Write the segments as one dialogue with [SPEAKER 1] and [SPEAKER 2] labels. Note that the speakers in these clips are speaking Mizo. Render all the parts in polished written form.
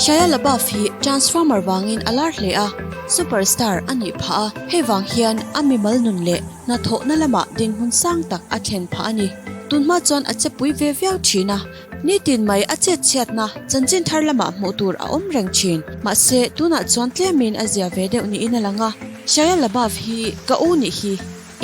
[SPEAKER 1] Shia LaBeouf hi Transformer vangin a lar hle a, superstar a nih phah a, hei vang hian a mimal nun leh hnathawhna lamah dinhmun sang tak a thlen phah a ni. Tunhma chuan a che pui ve viau thin a, nitin mai a chet chhiatna chanchin thar lamah hmuh tur a awm reng thin. Mahse, tunah chuan tlemin a zia ve deuh niin a lang a, Shia LaBeouf hi ka u nih hi.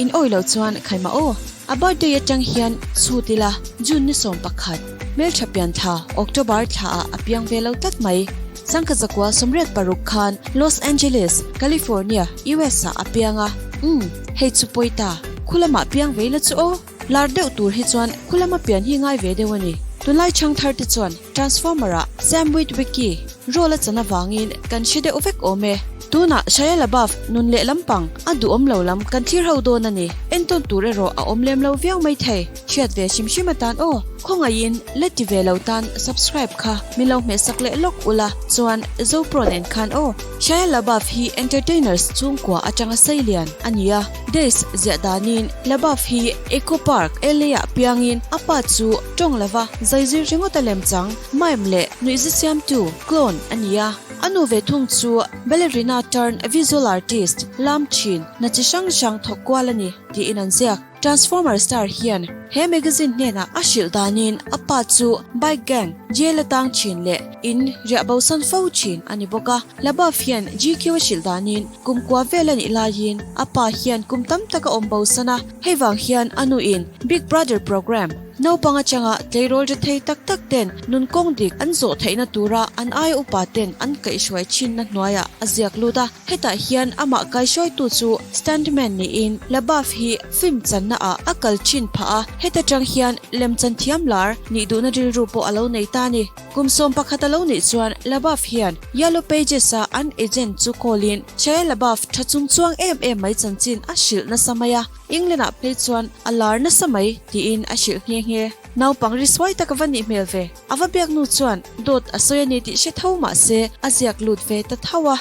[SPEAKER 1] In awi loh chuan khaimah aw. A birthday atang hian chhut ila June ni 11, hmeltha pian thla October thla ah a piang ve lo tlat mai. Sangkhat zakua 86 khan Los Angeles, California, US ah a piang a. Umm, hei chu pawi ta. Khulamah piang ve ila chu aw. Lar deuh tur hi chuan khulama pian hi ngai ve deuh a ni. Tunlai chhang thar te chuan Transformer ah Sam Witwicky role a chan avangin kan hre deuh vek awm e. Tunah Shia LaBeouf nun leh lampang a duhawm lo lam kan thlir ho dawn a ni. Entawn tur erawh a awm lem lo viau mai thei. Hriat ve hrim hrim atan aw. Khawngaihin la ti ve lo tan subscribe kha min lo hmehsak leh lawk ula chuan Zopro nen khan aw. Shia LaBeouf hi entertainers chhungkua atanga seilian a ni a. Days ziah danin LaBeouf hi Echo Park, LA ah piangin a pa chu tawng lova zaizir ringawt a lemchang, mime leh nuihza siamtu, clone, a ni a. A nu ve thung chu ballerina turned visual artist, lam thin, hna chi hrang hrang thawk kual a ni, tiin an ziak. Transformer star hian he magazine hnenah a hrilh danin a pa chu bike gang jail a tang thin leh in riah bosan fo thin a ni bawk a. LaBeouf hian GQ a hrilh danin kum kua vel a nih laiin a pa hian kum tam tak a awm bosan a, hei vang hian a nuin Big Brother program naupang atanga tleirawl ri thei tak tak ten nun kawng dik an zawh theihna tura an aia upa ten an kaihhruai thinna hnuaiah a ziak lut a. Hetah hian amah kaihruaitu chu stuntman niin LaBeouf hi film channa ah a kal thin phah a, heta tang hian lemchan thiam lar nih duhna rilru pawh a lo nei ta a ni. Kum 11 a lo nih chuan LaBeouf hian Yellow Pages a an agent chu call in Shia LaBeouf tha chung chuang em em mai chanchin a hrilh nasa mai a, England ah phei chuan a lar nasa mai tiin a hrilh nghe nghe. Naupang ri suai tak a va nih hmel ve. A va biak nu chuan dawt a sawi a ni tih hre tho mah se a ziak lut ve ta tho a.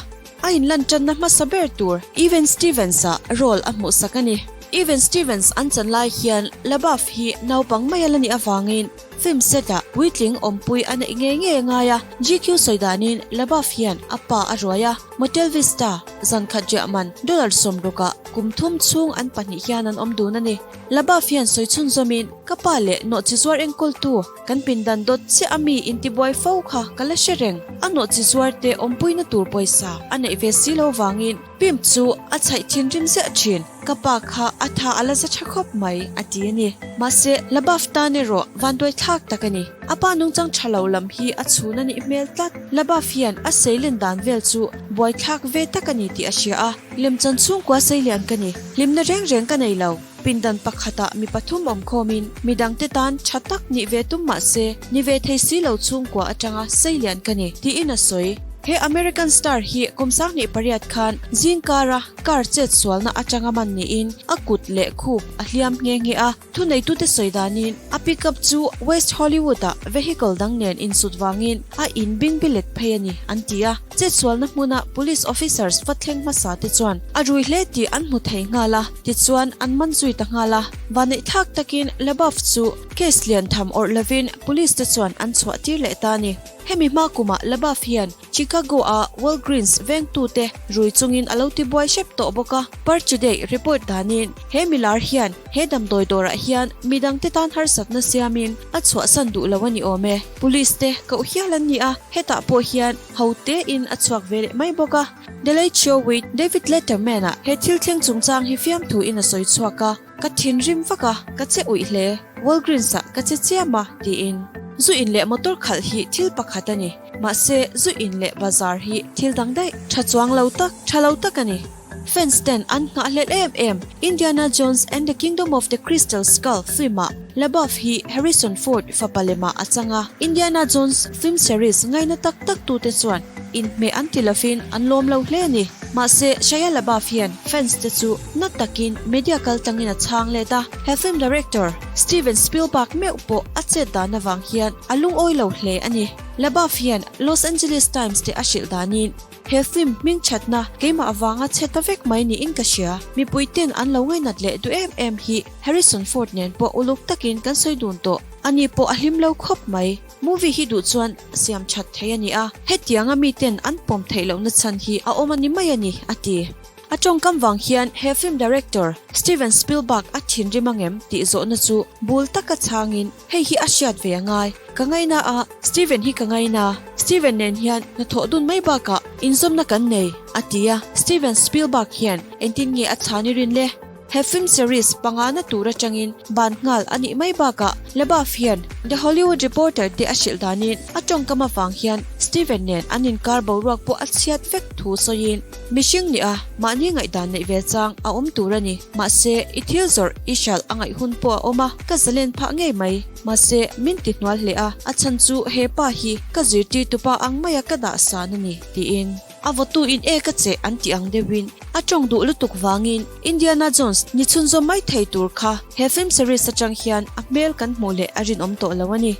[SPEAKER 1] A inlan tanna hmasa ber tur Even Stevens-a role a hmuhsak a ni. Even Stevens an chan lai hian LaBeouf hi naupang mai a la nih avangin film set-ah puitling awmpui a neih ngei ngei a ngai a. GQ sawi danin LaBeouf hian a pa a ruai a, Motel Vista zan khat riah man dollar 60 ah kum thum chhung an pahnih hian an awm dun a ni. LaBeouf hian sawi chhunzawmin, Ka pa leh nawhchi zuar enkawltu Kan pindan dawt chiah a mi intibuai fo kha ka la hre reng. A nawhchi zuar te awmpuina tur pawisa a neih ve si lo vangin Pimp chu a chhaih thinrim ziah thin. Ka pa kha a tha a la za tha khawp mai, a ti a ni. Mahse, LaBeouf tan erawh vanduai thlak tak a ni. A pa nungchang tha lo lam hi a chhun a nih hmel tlat. LaBeouf hian a seilen dan vel chu buaithlak ve tak a ni tih a hria a. Lemchan chhungkua seilian ka ni. Hlimna reng reng ka nei lo. Pindan pakhatah mi pathum awm khawmin midangte tan tha tak nih ve tum mah se, ni ve thei si lo chhungkua atanga seilian ka ni, tiin a sawi. He American star hi kum 28 khan zingkara car chet sualna atanga man niin a kut leh khup a hliam nghe nghe a. Thuneitute sawi danin a pickup chu West Hollywood-ah vehicle dang nen insut vangin a in bingbilet phei a ni, an ti a. Chetsualna hmuna police officers va thleng hmasa te chuan a rui hle tih an hmu thei nghal a, tichuan an man zui ta nghal a. Vaneihthlak takin LaBeouf chu case lian tham awrh lovin police te chuan an chhuah tir leh ta a ni. Hemi hma kumah LaBeouf hian Chicago-a Walgreens vengtute rui chungin a lo tibuai hrep tawh bawk a. Parchiday report danin he milar hian he damdawi dawrah hian midangte tan harsatna siamin a chhuahsan duh lo a ni awm e. Police te koh hial an ni a, hetah pawh hian ho tein a chhuak ve leh mai bawk a. The Late Show with David Letterman ah he thil thleng chungchang hi fiamthu in a sawi chhuak a, Ka thinrim vak a, ka che uih hle, Walgreens ah ka che chiam a, tiin. Zu in leh motor khalh hi thil pakhat a ni, mahse zu in leh bazar hi thil dang daih, tha chuang lo tak, tha lo tak a ni. Fans ten an nghahhlelh em em Indiana Jones and the Kingdom of the Crystal Skull film ah LaBeouf hi Harrison Ford fapa lemah a chang a, Indiana Jones film series ngaina tak tak tute chuan inhmeh an ti lovin an lawm lo hle a ni. Mahse, Shia LaBeouf hian fans te chu na takin media kaltlangin a chhang let a, he film director Steven Spielberg meuh pawh a chet dan avang hian a lungawi lo hle a ni. LaBeouf hian Los Angeles Times te a hrilh danin, He film hming thatna keimah avanga chhe ta vek mai niin ka hria. Mipui ten an lo ngainat leh duh em em hi Harrison Ford nen pawh uluk takin kan sawi dun tawh. Ani pawh a hlim lo khawp mai. Movie hi duh chuan siam that thei a ni a, hetianga miten an pawm theih lohna chhan hi a awm a ni mai a ni, a ti. A tawngkam vang hian he film director Steven Spielberg a thinrim angem tih zawhna chu bul taka chhangin hei hi a hriat ve a ngai. Ka ngaina a, Steven hi ka ngaina. Steven nen hian hnathawh dun mai bakah inzawmna kan nei, a ti a. Steven Spielberg hian engtin nge a chhan i rin le? He film series pangana tur atangin ban nghal a nih mai bakah LaBeouf hian The Hollywood Reporter te a hrilh danin a tawngkam avang hian Steven nen an inkar boruak pawh a chhiat vek thu sawiin mihring nih a mahni ngaihdan neih ve chang a awm tur a ni. Mahse, i thil zawrh i hralh a ngaih hun pawh a awm a, ka zalen phah ngei mai. Mahse, min ti hnual hle a, a chhan chu he pa hi ka zirtirtupa ang maia ka dah san a ni, tiin. A vawtu in e ka che an tih ang deuhin a tawng duh lutuk vangin Indiana Jones ni chhunzawm mai thei tur kha he film series atang hian a hmel kan hmuh leh a rinawm tawh lo a ni.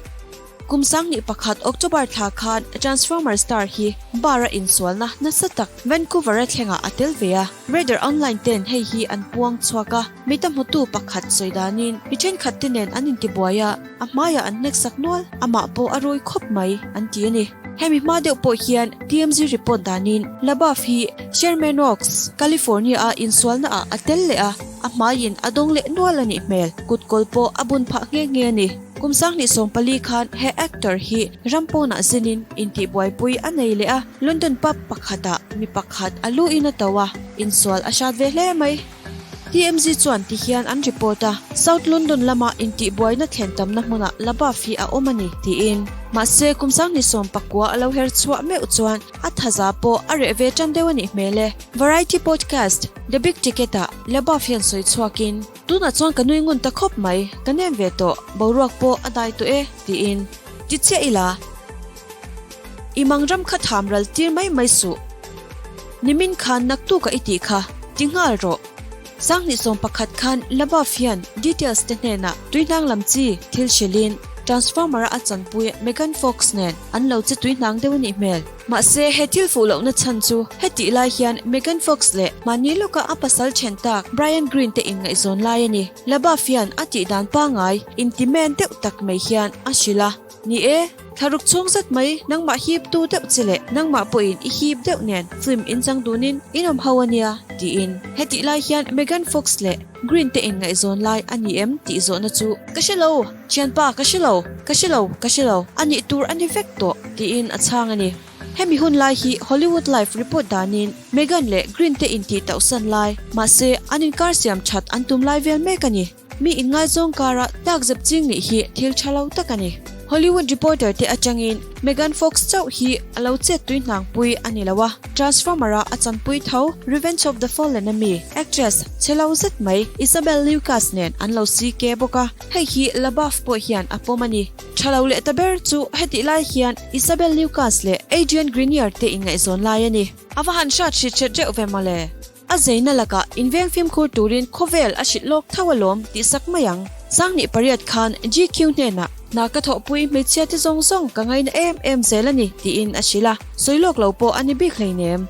[SPEAKER 1] Kum 2001 October thla khan Transformer star hi bar a insualna nasa tak Vancouver a thlengah a tel ve a, Radar Online ten hei hi an puang chhuak a, mita hmutu pakhat sawi danin mi thenkhat te nen an intibuai a, A hmaiah an hnek sak nual, amah pawh a rui khawp mai, an ti a ni. Hemi hma deuh pawh hian TMZ report danin LaBeouf hi Sherman Oaks, California-a insualnaah a tel leh a, a hmaiin a dawng leh nual a nih hmel, kutkawl pawh a bun phah nghe nghe a ni. Kum 2014 khan he actor hi ram pawnah zinin intihbuaipui a nei leh a, London pub pakhatah mi pakhat a lu in a to a, insual a hrat ve hle mai. TMZ chuan ti hian an report a, South London lama intihbuaina thlen tamna hmunah LaBeouf hi a awm a ni, tiin. Mahse, kum 2019 a lo her chhuah meuh chuan a thaza pawh a reh ve tan deuh a nih hmel e. Variety podcast, The Big Ticket-ah LaBeouf hian sawi chhuakin, Tunah chuan ka nui ngun ta khawp mai, ka nem ve tawh, boruak pawh a dai tawh e, tiin. Ti chiah ila. I mang ram kha tham ral tir mai mai suh. Nimin khan naktuka i tih kha, ti nghal rawh. 2011 khan LaBeouf hian details te hnenah tuihnang lam chi thil hrilhin Transformer-a a chanpui Megan Fox nen an lo che tuihnang deuh a nih hmel. Mahse, he thil fuh lohna chhan chu hetih lai hian Megan Fox leh mahni lawka a pasal then tak Bryan Green te inngaihzawn lai a ni. LaBeouf hian a tihdan pangngai intimen deuh tak mai hian a hrilh a. Ni e, thlaruk chhung zet mai nangmah hip tu deuh che leh nangmah pawhin i hip deuh nen film in chang dunin in awm ho a nia, tiin. Hetih lai hian Megan Fox leh Green te inngaihzawn lai a ni em tih zawhna chu ka hre lo, thianpa ka hre lo, ka hre lo, ka hre lo, a nih tur a ni vek tawh, tiin a chhang a ni. Hemi hun lai hi Hollywood Life report danin Megan leh Green te intih tauhsan lai, mahse an inkar siam that an tum lai vel mek a ni. Mi inngaizawng kara tlakzep ching nih hi thil tha lo tak a ni. Hollywood Reporter te atangin Megan Fox chauh hi a lo chet tui hnangpui a ni lo a, Transformer-a a chanpui tho Revenge of the Fallen a mi, actress chhe lo zet mai Isabel Lucas nen an lo CK bawk a, hei hi LaBeouf pawh hian a pawm a ni. Tha lo leh ta ber chu hetih lai hian Isabel Lucas leh Adrian Grenier te inngaihzawn lai a ni. A va han hrat hrit hret reuh ve mawle. A zeina lakah inveng fimkhur turin khawvel a hrilh lawk tho alawm tih sak mai ang. 2008 khan GQ hnenah hna ka thawhpui hmeichhia te zawng zawng ka ngaina em em zel a ni tiin a hrilh a, sawi lawk lo pawh a ni bik hleinem.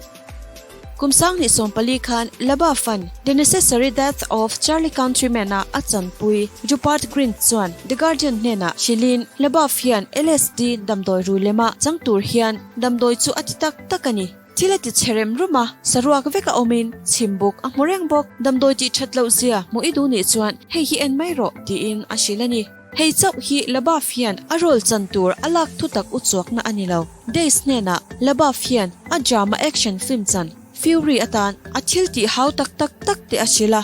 [SPEAKER 1] Kum 2014 khan LaBeouf-a'n The Necessary Death of Charlie Countryman-a a chanpui Rupert Grint chuan The Guardian hnenah hrilhin LaBeouf hian LSD damdawi rui lema chang tur hian damdawi chu a ti tak tak a ni. Thil a ti chhe rem rum a, saruak vek a awmin chhim buk a hmu reng bawk. Damdawi tih that loh zia hmuh i duh nih chuan hei hi en mai rawh tiin a hrilh a ni. Hei chauh hi LaBeouf hian a role chan tur a lak thu tak u chuakna a ni lo. Days hnenah LaBeouf hian a drama action film chan Fury atan a thil tih hau tak tak tak te a hrilh a.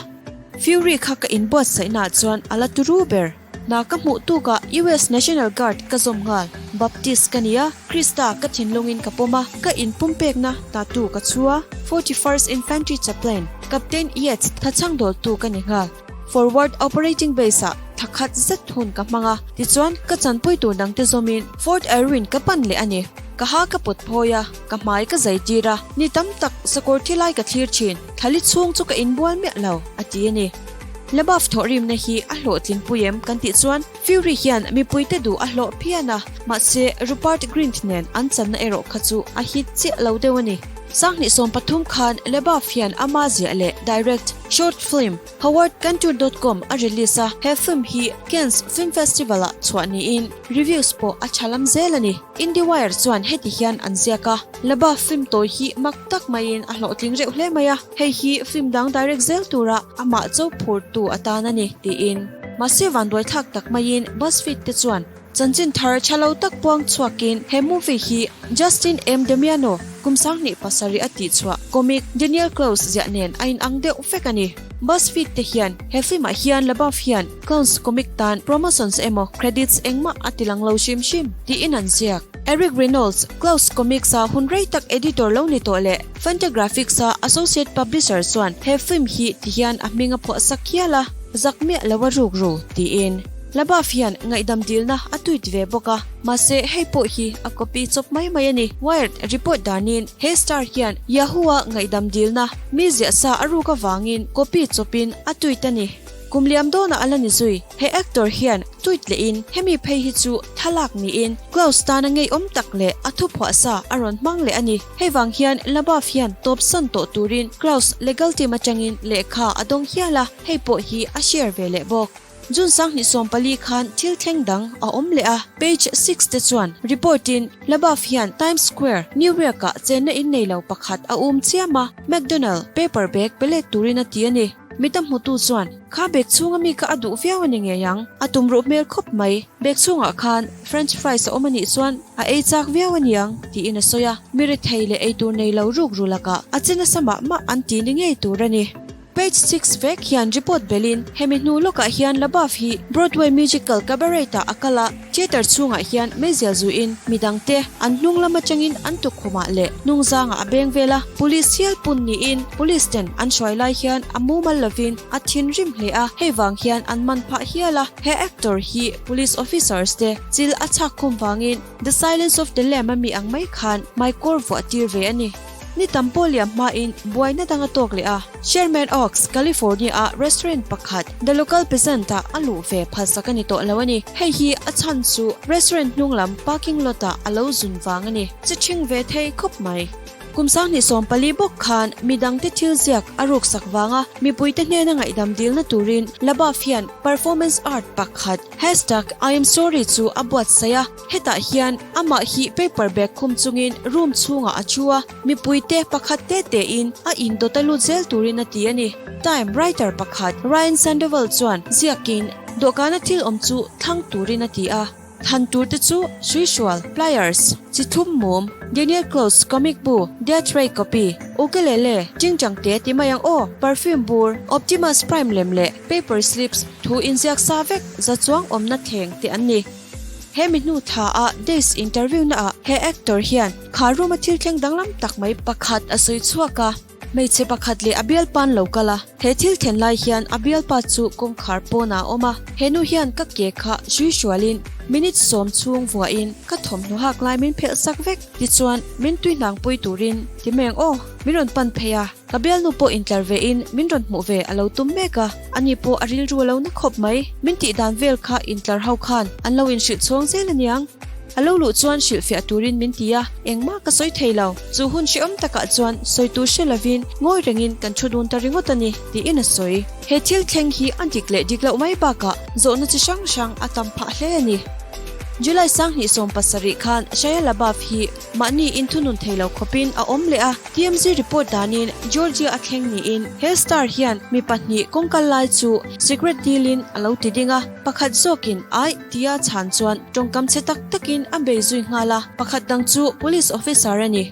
[SPEAKER 1] Fury kha ka inbuatsaihnaah chuan a la turu ber. Hna ka hmuh tukah US National Guard ka zawm nghal. Baptist ka ni a, Krista ka thinlungin ka pawm a, ka inpumpekna tatu ka chhu a, 41st Infantry Chaplain, Captain Yates thachhang dawltu ka ni nghal. Forward Operating Base-ah thakhat zet hun ka hmang a, tichuan ka chanpui tur dangte zawmin Fort Irwin ka pan leh a ni. Ka ha ka pawt phawi a, ka hmai ka zai tir a, ni tam tak sakawr thi lai ka thlir thin, thlali chhung chu ka inbual miah lo, a ti a ni. LaBeouf thawhrimna hi a hlawhtlinpui em kan tih chuan Fury hian mipuite duh a hlawh phian a, mahse Rupert Grint nen an channa erawh kha chu a hit chiah lo deuh a ni. 2013 khan LaBeouf hian ama ziah leh direct short film HowardCantor dot com a release a, he film hi Cannes Film Festival ah chhuah niin reviews pawh a tha lam zel a ni. IndieWire chuan heti hian an ziak a, LaBeouf film tawi hi mak tak maiin a hlawhtling reuh hle mai a, hei hi film dang direct zel tura amah cho phurtu atan a ni, tiin. Mahse vanduaithlak tak maiin BuzzFeed te chuan Chanchin thar tha lo tak puang chhuakin he movie hi Justin M. Damiano kum 27 a tihchhuah comic Daniel Clowes ziah nen a inang deuh vek a ni. BuzzFeed te hian he film ah hian LaBeouf hian Clowes comic tan promotions emaw credits engmah a tilang lo hrim hrim tiin an ziak. Eric Reynolds, Clowes Comics a hun rei tak editor lo ni tawh leh Fantagraphics a associate publisher chuan he film hi tihian a hming a phuah sak hial a, zak miah lo a ruk ru tiin. LaBeouf hian ngaihdam dilna a tweet ve bawk a, mahse hei pawh hi a copy chawp mai mai a ni. Wired report danin he star hian Yahoo-a ngaihdam dilna mi ziah sa a ruk avangin copy chawpin a tweet a ni. Kum liam dawnah a la ni zui. He actor hian tweet lehin hemi phei hi chu thalak niin Klaus tana ngeiawm tak leh a thuphuah sa a rawn hmang leh a ni. Hei vang hian LaBeouf hian tawpsan tawh turin Klaus legal team atangin lehkha a dawng hial a, hei pawh hi a share ve leh bawk. June 2014 khan thil thleng dang a awm leh a, Page Six te chuan report in LaBeouf hian Times Square, New York ah chenna in nei lo pakhat a um chiam a, McDonald paper bag pe let turin a ti a ni. Mita hmutu chuan, Kha bag chhunga mi kha a duh viau a ni ngei ang, a tum ruh hmel khawp mai, bag chhungah khan French fries a awm a nih chuan a ei chak viau a niang, tiin a sawi a, mi rethei leh eitur nei lo ruk ru lakah a che nasa mah mah an ti ni ngei tur a ni. Page 6 vek hian report belin hemi hnu lawkah hian LaBeouf hi Broadway musical Cabaret-ah a kal a, theatre chhungah hian meizial zuiin midangte an hnung lam atangin an tukkhumah leh hnungzangah a beng vel a, police hial pun niin police ten an hruai lai hian a mumal lovin a thinrim hle a, hei vang hian an man phah hial a, he actor hi police officers te chil a chhak khum vangin The Silence of the Lamb a mi ang mai khan hmaikawr vuah tir ve a ni. Ni tam pawh liam hmain buaina dang a tawk leh a. Sherman Oaks, California-a restaurant pakhat The Local Peasant-ah a luh ve phalsak a ni tawh lo a ni. Hei hi a chhan chu restaurant hnung lam parking lot-ah a lo zun vang a ni. Chi ṭhing ve thei khawp mai. Kum 2014 bawk khan midangte thil ziak a ruksak vanga mipuite hnena ngaihdam dilna turin LaBeouf hian performance art pakhat hashtag IamSorry chu a buatsaih a. Hetah hian amah hi paper bag khum chungin room chhungah a thu a, mipuite pakhat te tein a indawt a lut zel turin a ti a ni. Time writer pakhat Ryan Sandoval chuan ziakin dawhkana thil awm chu thlang turin a ti a. Thlan tur te chu Suihsual, pliers, chi thum mum, Daniel Clowes comic bu, Death Ray copy, ukulele, chingchang te ti mai ang aw, perfume bur, Optimus Prime lem leh paper slips thu inziak sa vek za chuang awmna thleng te an ni. He mi hnu tha a Days interview na ah he actor hian kha room a thil thleng danglam tak mai pakhat a sawi chhuak a. Hmeichhe pakhat leh a bialpa an lo kal a, he thil thlen lai hian a bialpa chu kawngkhar pawn ah a awm a, he nu hian ka ke kha zui hrualin minute sawm chhung vuahin ka thawmhnaw hak lai min phelh sak vek tichuan min tui hnang pui turin ti mai ang aw min rawn pan phei a. Ka bialnu pawh intlar ve in min rawn hmuh ve a lo tum mek a, ani pawh a rilru a lo na khawp mai. Min tih dan vel kha intlar ho khan an lo inhrilh chhawng zel aniang. A lo luh chuan hrilhfiah turin min ti a, engmah ka sawi thei lo. Chu hun hrehawm takah chuan sawi tur hre lovin ngawi rengin kan thu dun ta ringawt a ni, tiin a sawi. He thil thleng hi a dik leh dik loh mai bakah zawhna chi hrang hrang a tam phah hle a ni. July 2017 khan Shia LaBeouf hi mahni inthunun thei lo khawpin a awm leh a. TMZ report danin Georgia a thleng niin he star hian mi pahnih kawngkal lai chu cigarette dilin a lo ti ding a, pakhat zawkin aih tia chhan chuan tawngkam chhe tak takin a bei zui nghal a, pakhat dang chu police officer a ni.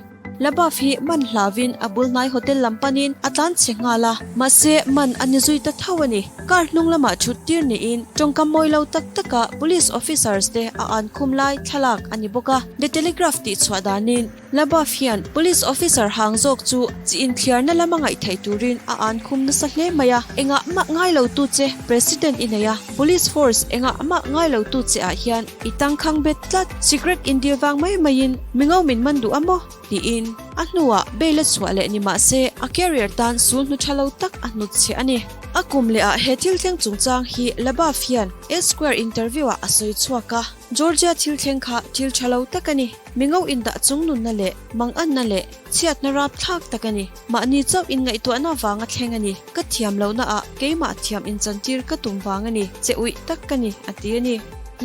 [SPEAKER 1] LaBeouf hi man hlauvin a bul hnai hotel lam panin a tlan chhe nghal a, mahse man a ni zui ta tho a ni. Car hnung lamah thut tir niin tawngkam mawi lo tak taka police officers te a an khum lai thlalak a ni bawk a, The Telegraph tihchhuah danin. LaBeouf hian Police officer hang zawk chu chi inthliarna lama ngaih theih turin a an khum nasa hle mai a, engah mah ngai lo tu che President i nei a, Police force engah mah ngai lo tu che ah hian i tangkhang bet tlat, secret indil vang mai maiin mingo min man duh a maw? tiin a hnuah bail a chhuah leh ni mahse a career tan sul hnu tha lo tak a hnutchhiah a ni. A kum leh ah he thil thleng chungchang hi LaBeouf hian Esquire interview ah a sawi chhuak a, Georgia thil thleng kha thil tha lo tak a ni. Mingo indah chungnunna leh manganna leh chhiatna rapthlak tak a ni. Mahni chauh inngaihtuahna vanga thleng a ni. Ka thiam lohna ah keimah thiam inchantir ka tum vang a ni. Che uih tak ka ni, a ti a ni.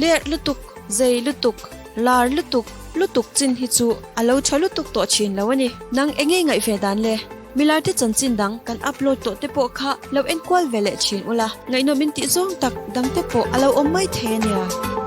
[SPEAKER 1] Lerh lutuk, zei lutuk, lar lutuk, lutuk chin hi chu a lo tha lutuk tawh thin lo a ni. Nang enge ngaih ve dan le? Milarte chanchin dang kan upload tawh te pawh kha lo enkual ve leh thin ula, ngaihnawm in tih zawng tak dang te pawh a lo awm mai thei a nia.